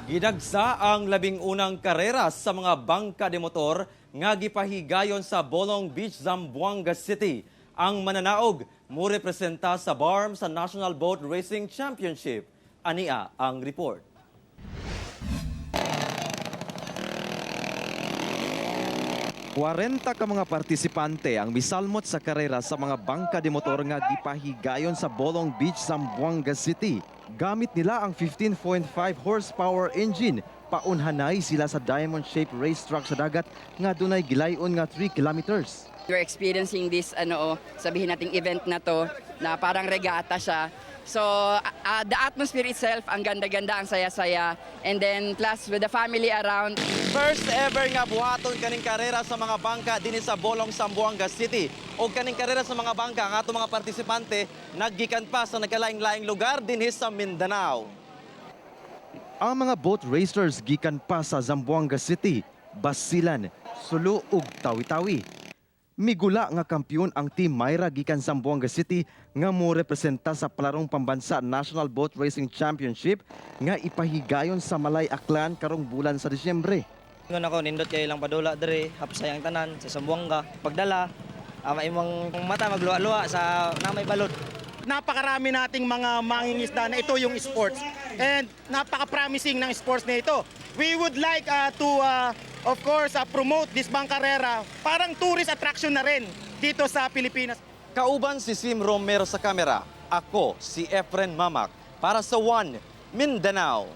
Gidagsa ang 11 karera sa mga bangka de motor nga gipahigayon sa Bolong Beach, Zamboanga City. Ang mananaog mo representa sa BARMM sa National Boat Racing Championship. Ania ang report. 40 ka mga partisipante ang misalmot sa karera sa mga bangka de motor nga gipahigayon sa Bolong Beach, Zamboanga City. Gamit nila ang 15.5 horsepower engine. Paunhanay sila sa diamond-shaped racetrack sa dagat nga dunay gilayon nga 3 kilometers. We're experiencing this ano, sabihin nating event na to na parang regatta siya. So the atmosphere itself, ang ganda-ganda, ang saya-saya. And then plus with the family around. First ever nga buhaton kaning karera sa mga bangka dinhi sa Bolong, Zamboanga City. O kaning karera sa mga bangka ang ato mga partisipante naggikan pa sa nagkalaing-laing lugar dinhi sa Mindanao. Ang mga boat racers gikan pa sa Zamboanga City, Basilan, Sulu ug Tawi-Tawi. Migula nga kampiyon ang Team Myra gikan Zamboanga City nga mo representa sa Palarong Pambansa National Boat Racing Championship nga ipahigayon sa Malay, Aklan karong bulan sa Disyembre. Ingon ako, nindot kayo lang padula dere, hapsay ang tanan sa Zamboanga. Pagdala, imong mata magluwa-luwa sa namay balod. Napakarami nating mga mangingisda na ito yung sports. And napaka-promising ng sports na ito. We would like to, of course, promote this bangkarera, parang tourist attraction na rin dito sa Pilipinas. Kauban si Sim Romero sa kamera. Ako si Efren Mamak para sa One Mindanao.